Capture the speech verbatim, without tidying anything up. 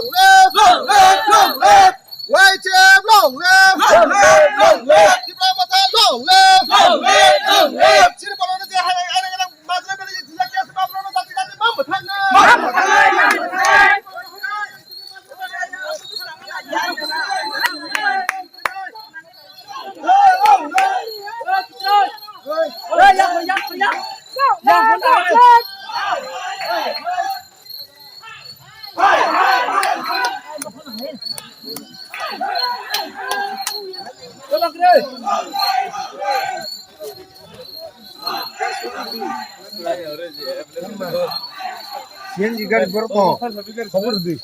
Long live! Long live! Long live! Y T F long live! Long live! Long live! Tipra Motha long live! Long live! Long live! Chini borokno je hai hai hai hai majra beri jila kiya se babu no jati jati mam bwthang na. Mam bwthang na. C N G gari borok no khobor di.